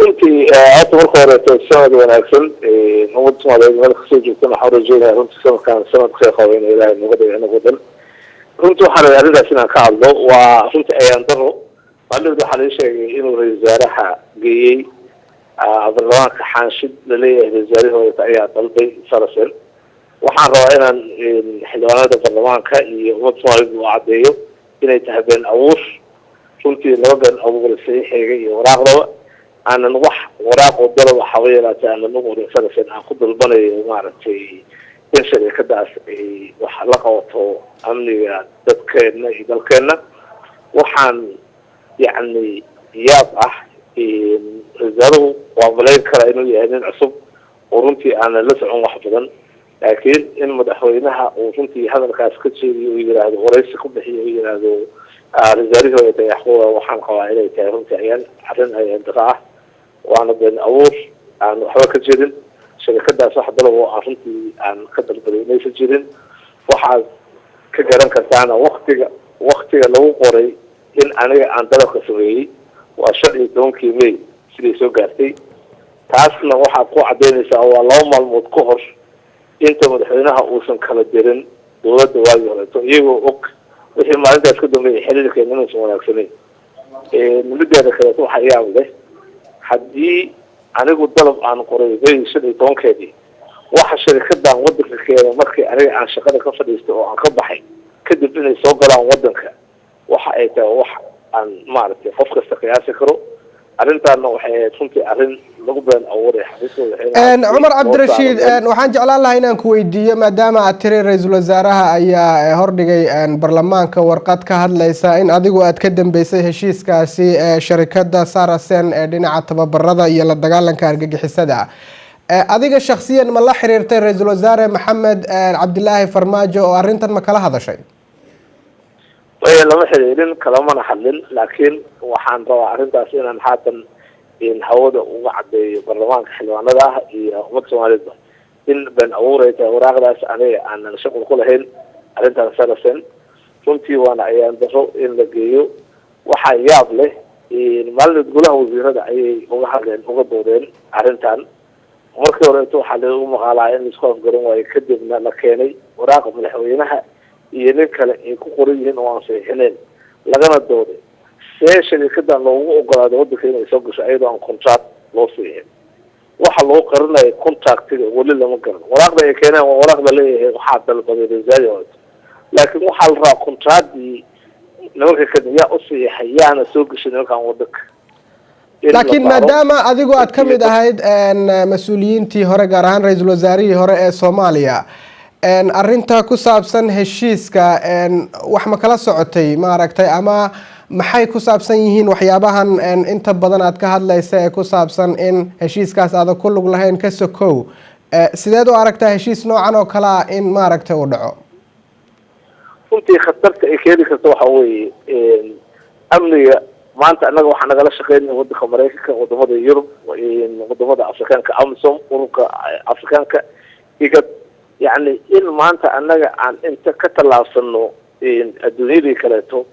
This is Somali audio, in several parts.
Runtii horta marka horeeto sanad wanaagsan ummadda Soomaaliyeed meel kasoo joogtana waxaan rajeynaya runtii sanadkan sanad kheyr qaba in Ilaahay nooga dhigo inago dhan. Runtii waxaan rabay arrintaas inaan ka hadlo. Waa runtii ayaan daro. Maalin waxaa laga sheegay inuu ra-isul wasaaraha geeyey baarlamaanka xaanshid laleeyahay ra-isul wasaarihii horeeto ayaa dalbay Saracen. Waxaan rabaa inaan xildhibaanada baarlamaanka iyo ummadda Soomaaliyeed uu caddeeyo inay tahay been abuur. Runtii laba been abuur saxiixeyga iyo waraaqdaba aanan wax waraaq oo dalab waxaba yaraatay aanan u qorin Saracen aan ku dalbanayo maaragtay in sharikadaas ay wax la qabato amniga dadkeena iyo dalkeena. Waxaan yacni yaab ah, ra-isul waa malayn karaa inuu yahay nin cusub oo runtii aanan la socon wax badan, laakiin in madaxweynaha uu runtii hadalkaas ka jeediyo uu yiraahdo, waraysi ku bixiyo uu yiraahdo ra-isul wasaarihii hore, waxaan qabaa inay tahay runtii ayaan arrin ayaan daro ah, waana been abuur aan waxba ka jirin. Sharikadaas wax dalab oo aan runtii aan ka dalbaday maysan jirin. Waxaad ka garan kartaana waktiga lagu qoray in aniga aan dalabka sameeyey waa 15-kii May siday soo gaartay. Taasna waxaad ku cadaynaysaa waa 2 maalmood ka hor inta madaxweynaha uusan kala dirin dawladda waagii horeeto, iyagoo og wixii maalintaas ka dambeeyay xiriirkeena inuusan wanaagsanayn. Mideeda kaleeto, waxaa yaab leh haddii anigu dalab aan qoray May 15-keedii, waxa sharikadan wadanka keena markii aniga aan shaqada ka fadhiistay oo aan ka baxay kadib inay soo galaan wadanka, waxa ay tahay wax aan maaragtay qof kasta qiyaasi karo. Arrintaana waxay ahayd runtii arrin lagu been abuuray xafiiska madaxweynaha. Cumar Cabdirashiid, waxaan jeclaan lahaa inaan ku weydiiyo, maadaama aad tiri ra-iisul wasaaraha ayaa hordhigay baarlamaanka warqad ka hadlaysa in adigu aad ka dambeysay heshiiskaasi ee sharikada Saracen ee dhinaca tababarada iyo la dagaalanka argagixisada, adiga shaksiyan ma la xiriirtay ra-iisul wasaare Maxamed Cabdilaahi Farmaajo oo arrintan ma kala hadashay? Maya, lama xiriirin, kalamana hadlin, laakiin waxaan rabaa arrintaas inaan haatan hawada uga cadeeyo baarlamaanka, xildhibaanada ah iyo ummadda Soomaaliyeedba in been abuur ay tahay waraaqdaas, aniga aanan shaqul ku lahayn arrintan Saracen. Runtii waana ayaan daro in la geeyo. Waxaa yaab leh, maalin golaha wasiirada ayay uga hadleen, uga doodeen arrintan. Markii horeeto waxaa lagu maqaalaa in laisku afgaran waayo, kadibna la keenay waraaqa madaxweynaha iyo nin kale ay ku qoran yihiin oo aan saxiixinayn, lagana dooday see sharikadan loogu ogolaado wadanka inay soo gasho iyadoo aan contract loo saxiixin. Waxa loo qarinayo contractiga weli lama garan. Waraaqda ay keeneen waa waraaqda leeyahay waxaa dalbaday rasaadi horeto, laakiin waxaa la rabaa contractii nimanka kan yaa u saxiixay, yaana soo gashay nimankan wadanka. Laakiin maadaama adigu aad ka mid ahayd mas-uuliyiintii hore, gaar ahaan ra-iisul wasaarihii hore ee Soomaaliya, arrinta ku saabsan heshiiska wax ma kala socotay maaragtay, ama maxay ku saabsan yihiin waxyaabahan inta badan aad ka hadlaysa ee ku saabsan in heshiiskaas aada ku lug lahayn ka sokow? Sideed u aragtaa heshiis noocan oo kale ah in maaragtay uu dhaco? Runtii khatarta ay keeni karto waxa weeye amniga. Maanta annaga waxaa nagala shaqeynaya wadanka Maraykanka, wadamada Yurub, wadamada Afrikaanka, AMISOM, ururka Afrikaanka, IGAD. Yacni in maanta annaga aan inta ka tallaabsano adduunyadii kaleeto,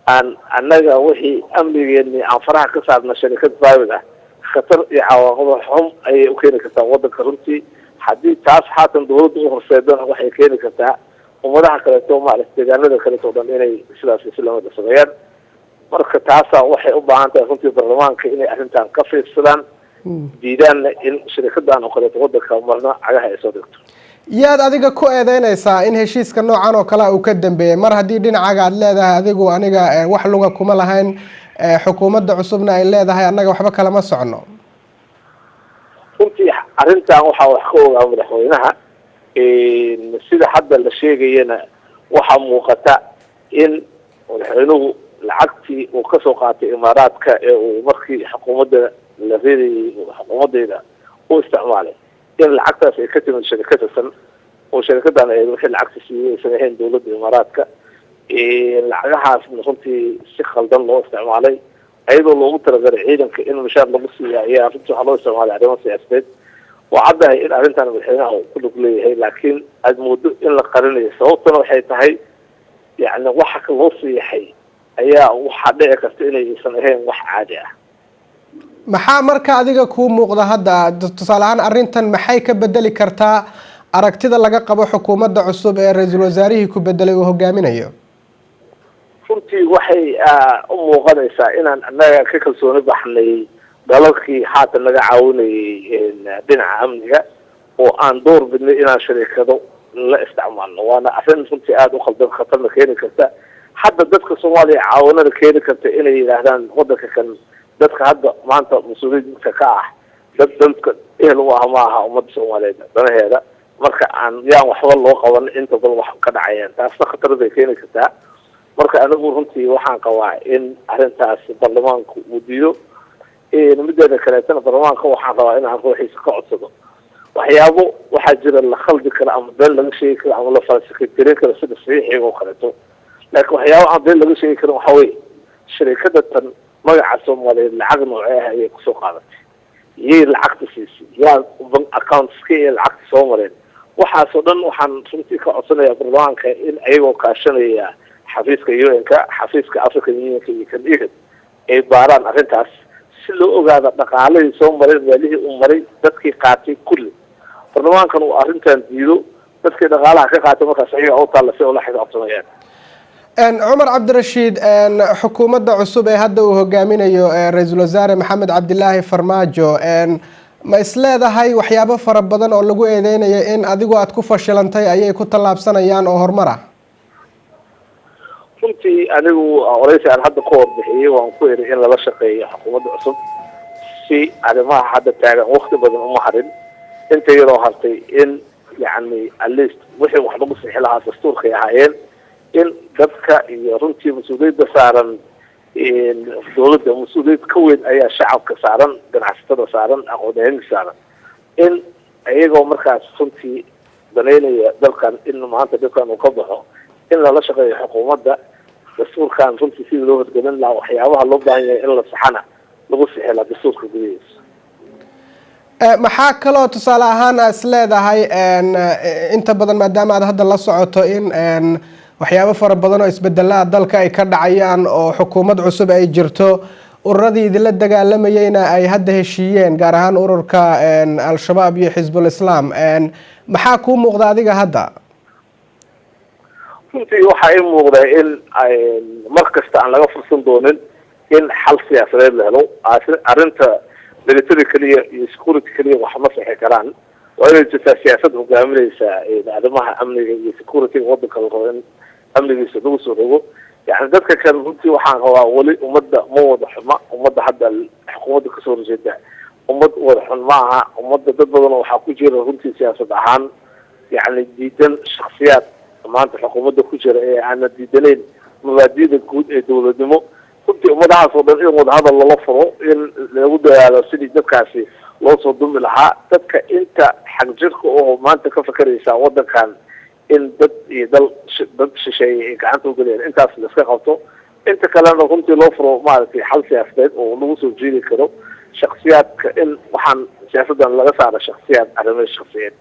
aan annaga wixii amnigeeni aan faraha ka saarna sharikad private ah, khatar iyo cawaaqabo xum ayay u keeni kartaa wadanka. Runtii haddii taas haatan dawladda u horseedana, waxay keeni kartaa ummadaha kaleeto, maarata, deegaanada kaleeto o dhan inay sidaas islamada sameeyaan. Marka taasaa waxay u baahan tahay runtii baarlamaanka inay arrintan ka fiirsadaan, diidaanna in shirikadan oo kaleeto wadanka marna cagaha ay soo dhigto. Yaad adiga ku eedeynaysaa in heshiiska noocan oo kale uu ka dambeeyey, mar haddii dhinacaaga aad leedahay adigu aniga wax luga kuma lahayn, xukuumadda cusubna ay leedahay annaga waxba kalama socno? Runtii arrintan waxaa wax ka ogaa madaxweynaha. Sida hadda la sheegayana, waxaa muuqata in madaxweynuhu lacagtii uu kasoo qaatay Imaaraadka ee uu markii xukuumadda la reerayay xukuumadeyda u isticmaalay, in lacagtaas ay ka timid sharikadasan oo sharikadan ay wixii lacagta siiyey aysan ahayn dawladda Imaaraadka. Lacagahaasna runtii si khaldan loo isticmaalay, iyadoo loogu talagalay ciidanka in mushaar lagu siiya ayaa runtii waxaa loo isticmaalay arrimo siyaasadeed. Waa caddahay in arrintan madaxweynaha uu ku lug leeyahay, laakiin aada moodo in la qarinayo. Sababtuna waxay tahay, yacni, waxa loo siixay ayaa waxaa dhici karta inaysan ahayn wax caadi ah. Maxaa marka adiga kuu muuqda hadda? Tusaale ahaan, arrintan maxay ka bedeli kartaa aragtida laga qabo xukuumadda cusub ee ra-iisul wasaarihii ku bedelay uu hogaaminayo? Runtii waxay u muuqanaysaa inaan annaga ka kalsooni baxnay dalalkii haatan naga caawinayay dhinaca amniga, oo aan door bidnay inaan shariikado la isticmaalno. Waana arrin runtii aada u khaldan, khatarna keeni karta. Hadda dadka Soomaaliya caawinana keeni karta inay yidhaahdaan wadanka kan dadka hadda maanta mas-uuliyiinta ka ah dad dadka ehel u ah ma aha ummadda Soomaaliyeed danaheeda. Marka aan yaan waxba loo qaban inta bal wax ka dhacayaan, taasna khatar bay keeni kartaa. Marka anigu runtii waxaan qabaa in arrintaas baarlamaanku uu diido. Mideeda kaleetana, baarlamaanka waxaan rabaa inaan ruuxiisa ka codsado. Waxyaabo waxaa jira la khaldi karo ama been laga sheegi karo ama la falsifikayn karo, sida saxiixiga oo kaleeto, laakiin waxyaabo aan been laga sheegi karin waxa weye shirikada tan magaca Soomaaliyeed lacag noocee ah ayay kusoo qaadatay? Yay lacagta siisay? Yaa bank accountska iyo lacagta soo mareen? Waxaasoo dhan waxaan runtii ka codsanayaa baarlamaanka in ayagoo kaashanaya xafiiska UN-ka, xafiiska African Unionka iyo kan IGAD ay baaraan arrintaas si loo ogaado dhaqaalihii soo maray, meelihii uu maray, dadkii qaatay kulli. Baarlamaankan uu arrintan diido, dadkii dhaqaalaha ka qaatay markaas ayaga u taalla si ula xisaabtamayaan. Cumar Cabdirashiid, xukuumadda cusub ee hadda uu hogaaminayo ra-iisul wasaare Maxamed Cabdilaahi Farmaajo, ma isleedahay waxyaabo fara badan oo lagu eedeynayo in adigu aad ku fashilantay ayay ku tallaabsanayaan oo horumar ah? Runtii anigu waraysi aan hadda ka warbixiyey waan ku iri in lala shaqeeyo xukuumadda cusub si arrimaha hadda taagan wakti badan uma harin, inta yaroo hartay in yacni at least wixii wax lagu sixi lahaa dastuurkay ahaayeen, in dadka iyo runtii mas-uuliyadda saaran dawladda, mas-uuliyad ka weyn ayaa shacabka saaran, ganacsatada saaran, aqoon-yahanka saaran, in iyagoo markaas runtii danaynaya dalkan in maanta dadkan uu ka baxo, in lala shaqeeyo xukuumadda dastuurkan runtii sidii loo horgelin lahaa. Waxyaabaha loo baahan yahay in la saxana lagu sixi lahaa dastuurka gudihiisa. Maxaa kaloo tusaale ahaan aa is leedahay inta badan, maadaama aad hadda la socoto in waxyaabo fara badan oo isbedelaa dalka ay ka dhacayaan oo xukuumad cusub ay jirto, ururadii idinla dagaalamayeyna ay hadda heshiiyeen, gaar ahaan ururka Al-Shabaab iyo Xisbul Islaam, maxaa kuu muuqda adiga hadda? Runtii waxaa ii muuqda in mar kasta aan laga fursan doonin in xal siyaasadeed la helo. Arrinta military keliya iyo security keliya wax ma sixi karaan. Waa inay jirtaa siyaasad hogaaminaysa arrimaha amniga iyo security-ga wadanka la rabo in amnigiisa lagu soo rogo. Yani dadka kale runtii waxaan rabaa weli ummadda ma wada xuma. Ummadda hadda xukuumadda kasoo horjeeda ummad wada xun ma aha. Ummadda dad badan oo waxaa ku jira runtii siyaasad ahaan yani diidan shaksiyaad maanta xukuumadda ku jira ee aana diidanayn mabaadi'da guud ee dawladnimo. Runtii ummadahaas oo dhan in wadahadal lala furo, in lagu dadaalo sidii dadkaasi loo soo dumi lahaa. Dadka inta xagjirka oo maanta ka fakeraysa wadankan in dad iyo dal dad shisheeye ay gacanta ugelayaan, intaas la iska qabto. Inta kalena runtii loo furo maaragtay xal siyaasadeed oo lagu soo jiidi karo shaksiyaadka, in waxaan siyaasaddan laga saaro shaksiyaad, arrimo shaksiyeed.